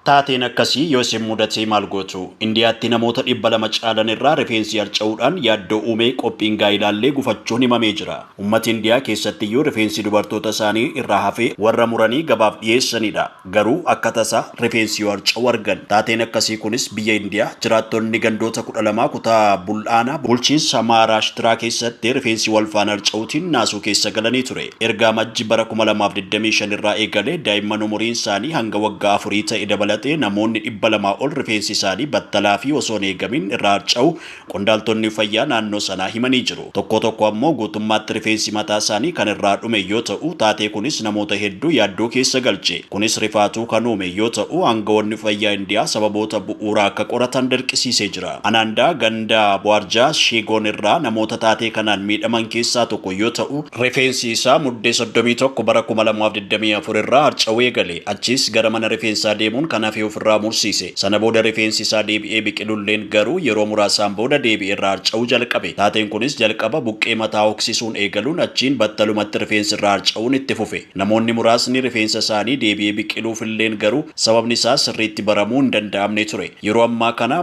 Taateen akkasii yoo isin mudate maal gootu? Indiyaatti namoota 200 caalan irraa rifeensi harca'uudhaan yaaddoo uumee qophiin gaa'ilaallee gufachuun himamee jira. Uummati Indiyaa keessattiyyuu rifeensi dubartoota isaanii irraa hafee warra muranii gabaaf dhiyeessanidha. Garuu akka tasaa rifeensi yoo harca'u argan. Taateen akkasii kunis biyya Indiyaa jiraattonni gandoota 12 kutaa Bul'aanaa bulchiinsa Maaraashtiraa keessatti rifeensi wal faana harca'uutiin naasuu keessa galanii ture. Erga Amajji bara 2025 irraa eegalee daa'imman umuriin isaanii hanga waggaa afurii ta'e dabalatee namoonni 200 ol rifeensi isaanii battalaa fi osoo hin eegamin irraa harca'u qondaaltonni fayyaa naannoo sanaa himanii jiru. Tokko tokko ammoo guutummaatti rifeensi mataa isaanii kan irraa dhume yoo ta'u, taatee kunis namoota hedduu yaaddoo keessa galche. Kunis rifaatuu kan uume yoo ta'u, aangawoonni fayyaa Indiyaa sababoota bu'uuraa akka qoratan dirqisiisee jira. Anaandaa ganda Bu'aarjaa Sheegoon irraa namoota taatee kanaan miidhaman keessaa tokko yoo ta'u, rifeensi isaa Muddee 31 bara 2024 irraa harca'uu eegale. Achiis gara mana rifeensaa deemuun kan hafe ofirraa mursiise. Sana booda rifeensi isaa deebi'ee biqilulleen garuu yeroo muraasaan booda deebi'ee irraa harca'uu jalqabe. Taateen kunis jalqaba buqqee mataa hoksisuun eegaluun achiin battalumatti rifeensi irraa harca'uun itti fufe. Namoonni muraasni rifeensa isaanii deebi'ee biqiluufilleen garuu sababni isaa sirriitti baramuu hin danda'amne ture. Yeroo ammaa kana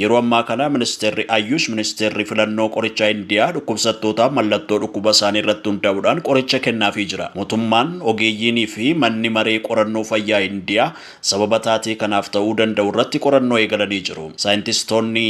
yeroo ammaa kana ministeerri Ayyush, ministeerri filannoo qorichaa Indiyaa dhukkubsattootaaf mallattoo dhukkuba isaanii irratti hundaa'uudhaan qoricha kennaafii jira. Mootummaan, ogeeyyiinii fi manni maree qorannoo fayyaa Indiyaa sababa taatee kanaaf ta'uu danda'u irratti qorannoo eegalanii jiru. Saayintistoonni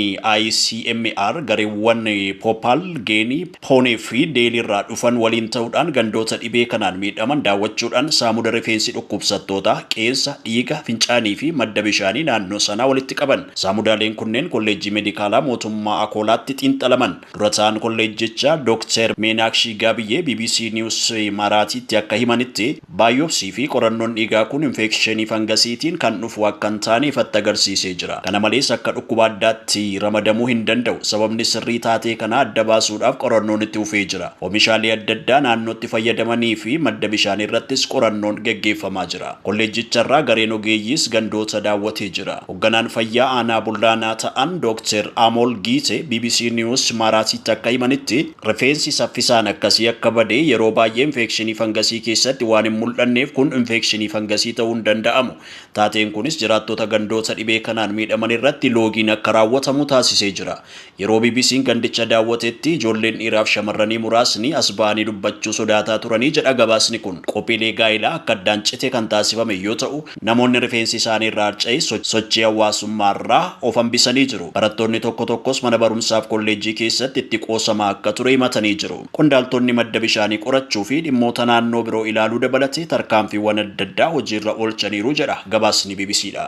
ICMR gareewwan Bhopal, Geenii, Poonee fi Deelii irraa dhufan waliin ta'uudhaan gandoota dhibee kanaan miidhaman daawwachuudhaan saamuda rifeensi dhukkubsattootaa, qeensa, dhiiga, fincaanii fi madda bishaanii naannoo sanaa walitti qaban. Saamudaaleen kunneen kolleejjii meedikaalaa mootummaa Akoolaatti xiinxalaman. Dura ta'aan kolleejjichaa Dooktar Meenaakshii Gaabiyyee BBC News Maraatiitti akka himanitti, Baayopsii fi qorannoon dhiigaa kun infekshinii fangasiitiin kan dhufu akka hin taane ifatti agarsiisee jira. Kana malees akka dhukkuba addaatti ramadamuu hin danda'u. Sababni sirrii taatee kanaa adda baasuudhaaf qorannoon itti fufee jira. Oomishaalee adda addaa naannootti fayyadamanii fi madda bishaanii irrattis qorannoon geggeeffamaa jira. Kolleejjicharraa gareen ogeeyyiis gandoota daawwatee jira. Hogganaan fayyaa aanaa Bullaanaa ta'an Dooktar Amool Giite BBC News Maaraatiitti akka himanitti, Rifeensi saffisaan akkasii akka bade yeroo baay'ee infekshinii fangasii keessatti waan hin mul'anneef kun infekshinii fangasii ta'uu hin danda'amu. Taateen kunis jiraattota gandoota dhibee kanaan miidhaman irratti loogiin akka raawwatamu taasisee jira. Yeroo BBC'n gandicha daawwatetti ijoolleen dhiiraaf shamarranii muraasni as ba'anii dubbachuu sodaataa turanii jedha gabaasni kun. Qophiilee gaa'ilaa akka addaan cite kan taasifame yoo ta'u, namoonni rifeensi isaanii irraa harca'e sochii hawaasummaarraa of hambisanii jiru. Barattoonni tokko tokkos mana barumsaaf kolleejjii keessatti itti qoosamaa akka ture himatanii jiru. Qondaaltonni madda bishaanii qorachuu fi dhimmoota naannoo biroo ilaaluu dabalatee tarkaanfiiwwan adda addaa hojiirra oolchaniiru jedha gabaasni BBCdha.